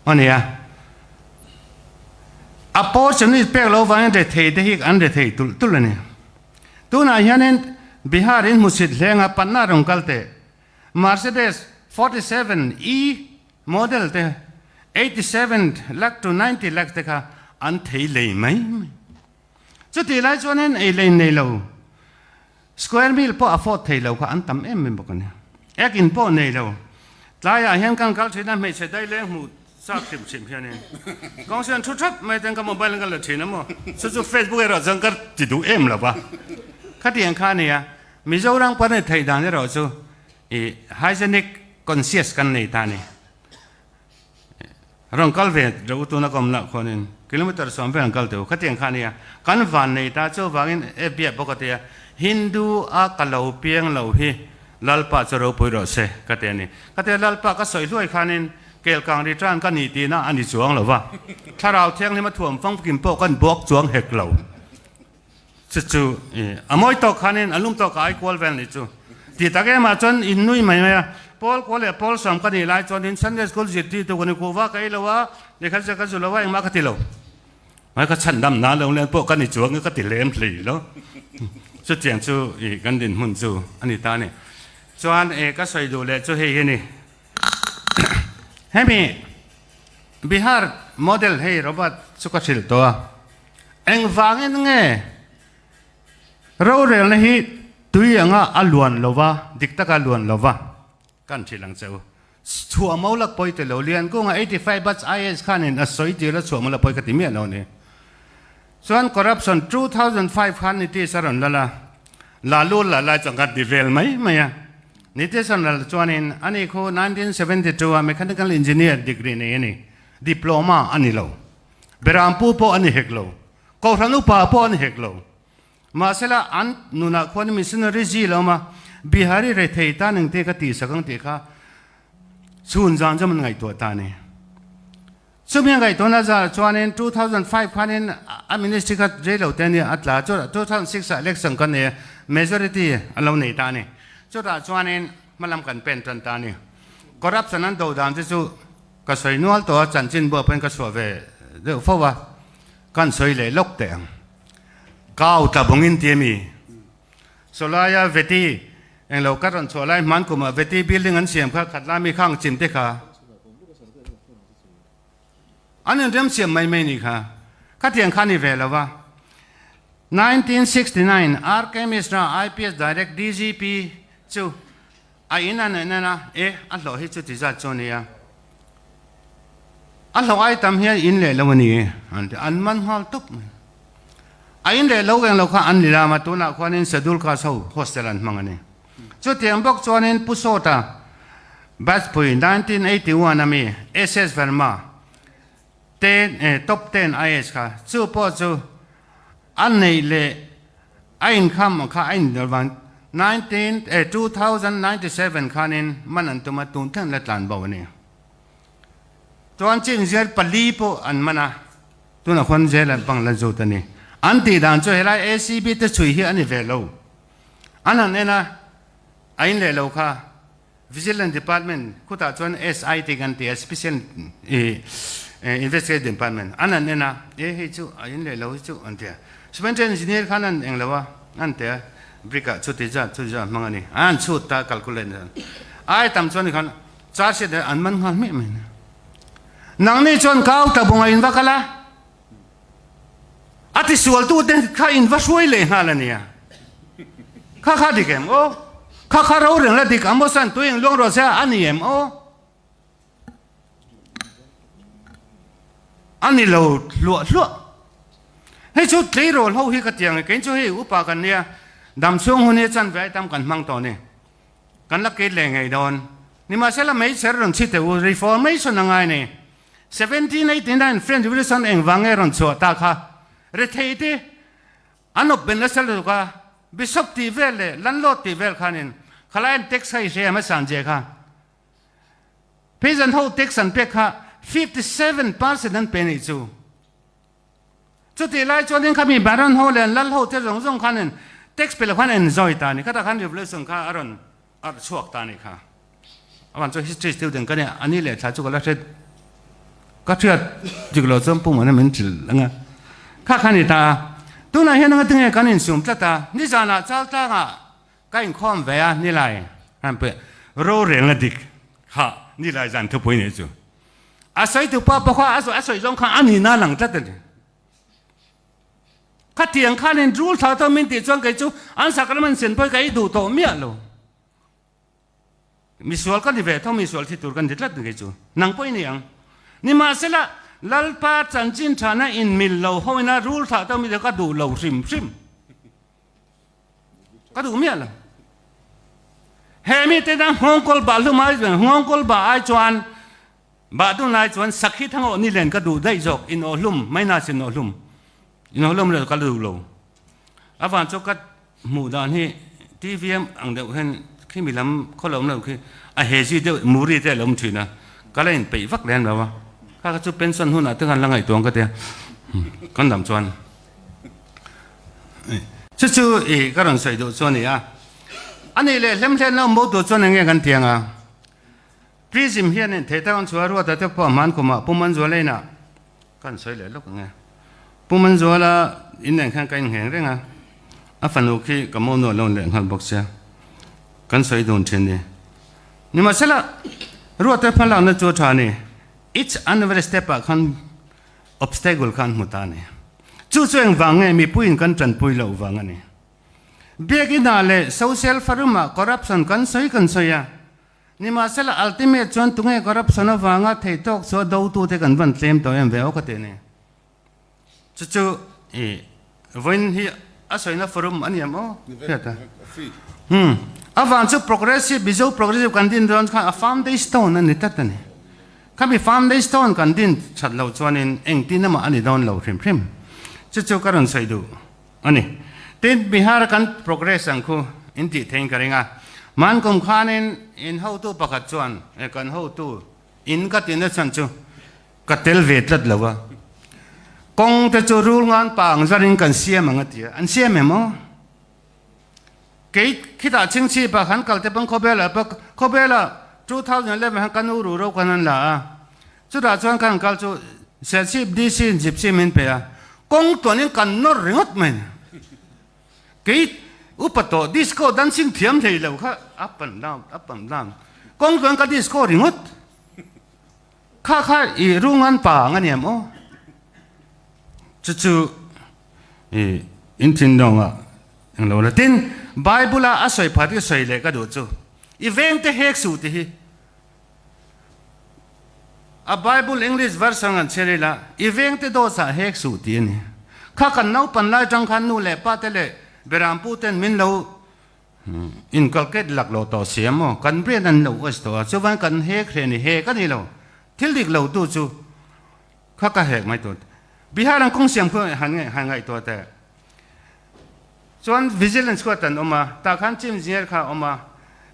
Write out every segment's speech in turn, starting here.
Ania. A portion hi pek lo vangin rethei te hi an rethei tulh tulh a ni. Tunah hianin Bihar in hmusit hlenga Patna rawn kal teh Mercedes 47 E model te 87 lakh to 90 lakhs te kha an thei lei mai mai. Chutih lai chuanin ei lei nei lo square mile pawh afford thei lo kha an tam em em bawk a ni. Ek in pawh nei lo. Tlaiah hian kan kal thin a, hmeichhe daileng hmuh chak hrim hrim hianin kawng sian thu thap mai ten ka mobile in ka la thin a maw? Chu chu Facebook erawh chuan ka ti duh em lo va. Khatiang kha a ni a, Mizoram kan ni theih dan erawh chu i hygienic conscious kan nei ta a ni. Rawn kal ve reuh tuna ka awm lah khuanin kilometer 10 vel an kal teuh khatiang kha ania kan van nei ta chuvangin e biak bawk a tia Hindu a ka lo piang lo hi Lalpa chu ropui rawh se ka ti a ni. Ka tia Lalpa ka sawi hluai khanin kelkang return ka ni tihna a ni chuang lo va thlarau thianghlim a thuam fangkim pawh kan buak chuang hek lo. Chu chu a mawi tawk khanin a lum tawk a ai kual vel nih chu. Tih tak emah chuan in nui mai mai a, Paul kual leh Paul sawm ka nih lai chuan in Sunday school zirtirtu ka ni kuh vak ei lo a, lehkha zia ka zu lo a engmah ka ti lo. Mai ka chhan dam na lo nen pawh ka ni chuang ka ti lem hlei lo. Chutiang chu i kan dinhmun chu a ni ta a ni. Chuan e ka sawi duh leh chu hei hi a ni. Hemi Bihar model hei Robert chu ka hrilh tawh a. Engvangin nge rorelna hi tui anga a luan lo va, dik taka a luan lo va kan hrilh ang che u. Chhuah mo lak pawi ti lo, Liankunga 85 batch IAS khanin a sawi tir a chhuah mo lak pawi ka ti miah lo ni. Chuan corruption 2005 khan Nitish a rawn lal a, Lalu la lai chuan kan ti vel mai mai a. Nitish a rawn lal chuanin ani khu 1972 a mechanical engineer degree nei a ni, diploma a ni lo. Berampu pawh a ni hek lo, Kohhran upa pawh a ni hek lo. Mahsela an nunah khuan missionary zil a awm a, Bihari rethei tan engte ka tihsak ang tih kha chhun zan zawm an ngaihtuah ta a ni. Chumi a ngaihtuahna zar chuanin 2005 khanin a ministry kha rei lo te nia a tla, chutah 2006 ah election kan nei a, majority a lo nei ta a ni. Chutah chuanin hmalam kan pen tan ta a ni. Corruption an do dan te chu Ka sawi nual tawh a, chanchin buah pawhin ka chhuah ve deuh fo a, kan sawi leh lawk teh ang. Kau tla bawngin ti a mi? Sawlaia Veti englo ka rawn chhuah lai hman kumah Veti building an siam kha khat lai mi khang chim te kha an inrem siam mai mai ni kha. Khatiang kha ni ve lo va. 1969 RK Mishra IPS Direct DGP chu A in a neih nana e a hlawh hi chuti zat chu a nia. A hlawh ai tam hian in leh lo a ni an ti an man nghal tawp mai. A in leh lo eng lo kha an ni lam a tunah khuanin Schedule Caste ho hostel an hmang a ni. Chutiang bawk chuanin Pu Sawta Batchpui 1981 a mi SS Verma te top ten IAS kha chu pawh chu a neih leh a inkham kha a indawr vang 2097 khanin man an tum a tun thleng la tlan bo a ni. Chuan ching zel pali pawh an man a tunah khuan zel an bang la zut a ni. An tih dan chu helai ACB te chhui hi a ni ve lo. An han en a, a in leh lo kha Vigilance Department khutah chuan SIT kan ti a, Special Investigation Department an han en a, e hei chu a in leh lo hi chu an ti a. Superintendent Engineer khan an eng lo a, an ti a, brick ah chuti zat chuti zat hmang a ni, an chhut ta calculate a. Ai tam chuan khan charge sheet an man nghal hmiah mai a ni. Nangni chuan kau ta bunga in va kal a, a tisual tu te kha in va hruai leh nghal a nia. Kha kha dik em aw? Kha kha ro reng la dik ang maw san tui eng luang rawh se a ni em aw? A ni lo hluah hluah. Hei chu tleirawl ho hi ka ti ang e, kei chu hei upa kan nia, dam chhung hun hi chanve ai tam kan hmang tawh a ni. Kan la kei leh ngei dawn. Nimahsela meichher rawn chhi teh u, reformation a ngai ni. 1789 French Revolution engvang nge rawn chhuah ta kha? Rethei te an awp ben nasa lutuk a, Bishop tih vel leh Landlord tih vel khanin khalai an tax kha i hre em a Sanjay kha? Peasant ho tax an pek kha 57% an pe nih chu. Chutih lai chuanin khami Baron ho leh an lal ho te zawng zawng khanin tax pe lo khan enjoy ta a ni. Khatah khan revolution kha a rawn arh chhuak ta a nih kha. Avan chu history student ka nia, a ni leh thla chu ka la hre. Ka hriat dik lo chuan pum an min ṭilh ang a. Kha kha ni ta a. Tunah hian anga tinge kan insum tlat a, nizanah Chaltlangah ka inkhawm ve a nilai han pe rorelna dik kha nilai zan thupui nih chu. A sawi tu pa pawh kha a sawi zawng kha a nihna a lang tlat a ni. Khatiang khanin rul thla tawh min tih chuan kei chu an sacrament sen pawh hi ka ei duh tawh miah lo. Misual ka ni ve tho, misual thi tur ka ni tlat kei chu. Nang pawh i ni ang. Nimahsela, Lalpa chanchin thana inmil lo hoina rul thlah tawh mi te ka duh lo hrim hrim. Ka duh miah lo. He mi te na nghawngkawl bah hlum ai chuan, nghawngkawl bah ai chuan, bah dun ai chuan sakhi thang awh ni len ka duh daih zawk, in awh hlum, mai na sin awh hlum. In awh hlum lo ka duh lo. A van chu ka Hmuh dan hi TVM ang deuh hian khimi lam khaw lo awm lo khi a he zui deuh muri te a lo awm thin a, ka la inpeih vak lem lo a, kha kha chu pension hunah te khan la ngaihtuah ang ka tia, kan dam chuan chu chu i ka rawn sawi duh chu a ni a, a nih leh hlemhlen lo awm bo tur chuan eng nge kan ti ang a, Prism hianin thei tak an chhuah a ruata te pawh hman kumah Pu Manzuala inah Kan sawi leh lawk ang e. Pu Manzuala in nen khan ka ingheng reng a, a fanu khi ka mo nuah lo leh nghal bawk sia, kan sawi dun thin ni. Nimahsela, Ruata hmalakna chu a tha a ni. Each and every step ah khan obstacle kha an hmu ta a ni. Chu chu engvang nge mipuiin kan tanpui loh vang a ni. Biakinah leh social forum ah corruption kan sawi kan sawi a, Nimahsela ultimate chuan tunge corruption avanga thei tawk chu a dotute kan van tlem tawh em ve aw ka ti a ni. Chu chu i vawiin hi a sawina forum a ni em aw hriat a. Hmm. Avang chu progressive Mizo progressive kan din dawn khan a foundation a ni tlat a ni. Khami foundation kan din that loh chuanin engtin emaw a ni dawn lo hrim hrim. Chu chu ka rawn sawi duh. A ni. Tin, Bihar kan progress ang khu in tih theiin ka ring a. Hman kum khanin in hotu pakhat chuan, e kan hotu in ka tihna chhan chu ka tel ve tlat lo a. Kawng te chu rul ngan pa ang zarin kan siam ang a ti a. An siam em aw? Kei khitah chingchhip ah kan kal te pawn khawvel ah pawh khawvel ah 2011 khan ka nu ruhro khan an la a. Chutah chuan kan kal chu Serchhip DC in Gypsy min pe a, kawng tuanin kan nawr ringawt mai ni. Kei upa tawh disco dancing thiam hlei lo kha up and down, up and down, kawng tuan ka disco ringawt. Kha kha i rungan pa ang a ni em aw? Chu chu i in thinlung ah englo la. Tin, Bible a a sawi phat i sawi leh ka duh chu, i vengte hek suh ti hi. A Bible English version an chhiar ila, I vengte dawt ah hek suh tih a ni. Kha kan naupan lai tang khan nu leh pa te leh berampu ten min lo inculcate lak lo tawh si a maw? Kan brain an lo wash tawh a, chuvan kan hek hle a ni. Hek a ni lo. Thil dik lo tu chu kha ka hek mai tur. Bihar an kawng siam khu han ngaihtuah teh. Chuan vigilance khuat an awm a, tah khan chief engineer kha a awm a,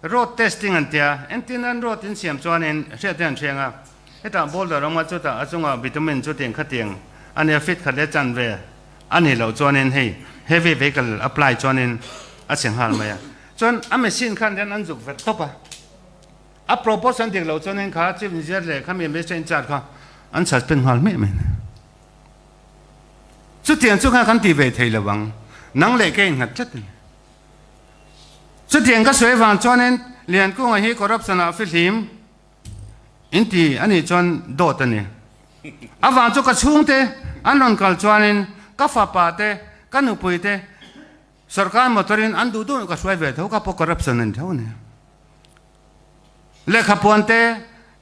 road testing an tia, entin an road in siam chuanin hriat te an hriang a, hetah boulder a awm a, chutah a chungah bitumen chutiang khatiang a nia fit khat leh chan ve a nih loh chuanin hei heavy vehicle apply chuanin a chhe nghal mai a, chuan a machine khan hian an zuk vet tawp a, a proportion dik loh chuanin kha chief engineer leh khami minister in charge kha an suspend nghal hmiah mai a ni. Chutiang chu kha kan ti ve thei lo ang, nang leh kei nghat tlat a ni. Chutiang ka sawi avang chuanin Liankunga hi corruption ah fihlim in ti a nih chuan dawt a ni. Avang chu ka chhungte an rawn kal chuanin ka fapa te, ka nupui te sorkar motor in an duh duh ka hruai ve tho, ka pawh corruption a ni tho a ni. Lehkhapuan te,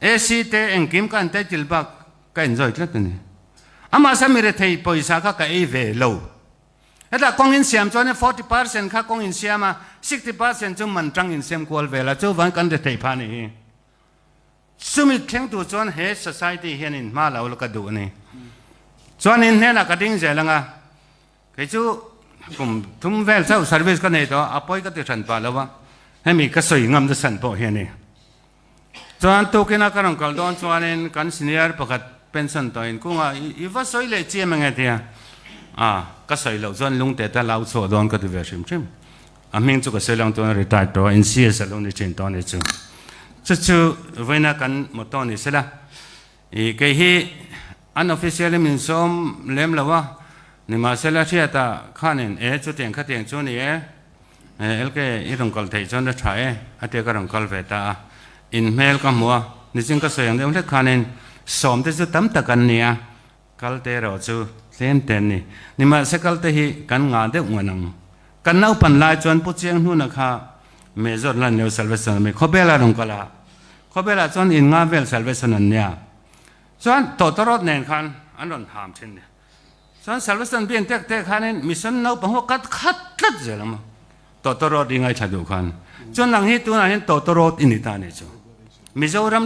AC te engkim ka entitle bak Ka enjoy tlat a ni. Amah sa mi rethei pawisa kha ka ei ve lo. Hetah kawng in siam chuan 40% kha kawng in siam a, 60% chu man tang in siam kual vel a, chuvang kan rethei pha ni hi. Chumi thleng tur chuan he society hian in hma lo la ka duh a ni. Chuan in hnenah ka ding zel ang a, kei chu kum thum vel chauh service ka nei tawh a, a pawi ka ti hran pah lo a, hemi ka sawi ngam na chhan pawh hi a ni. Chuan tukina ka rawn kal dawn chuanin kan senior pakhat pension tawhin kungah i va sawi leh chiam enge tia a ka sawi loh chuan lungte te lau chhuah dawn ka ti ve hrim hrim. A hming chu ka sawi lang chuan retired tawh a in CS a lo ni thin tawh a ni chu. Chu chu vawiina kan motto ni sela i kei hi An official in min sawm lem lo a, nimahsela hriatah khanin e chutiang khatiang chu ni e, LK i rawn kal theih chuan a tha e a tia ka rawn kal ve ta a, in hmel ka hmu a, nichin ka sawi ang deuh hlek khanin sawm te chu tam tak an ni a, kal te erawh chu tlem te an ni. Nimahse kal te hi kan ngah deuh ngan ang. Kan naupan lai chuan Pu Chiang Hnuna kha Major lan leo Salvation Army khawbela rawn kal a, khawbelah chuan in nga vel Salvation an nia. Chuan tawtawrawt nen khan an rawn ham thin ni. Chuan Salvation bian tek tek khanin mission naupang ho kat khat tlat zel ang maw. Tawtawrawt i ngaithla duh khan. Chuan nang hi tunah hian tawtawrawt i ni ta a nih chu. Mizoram.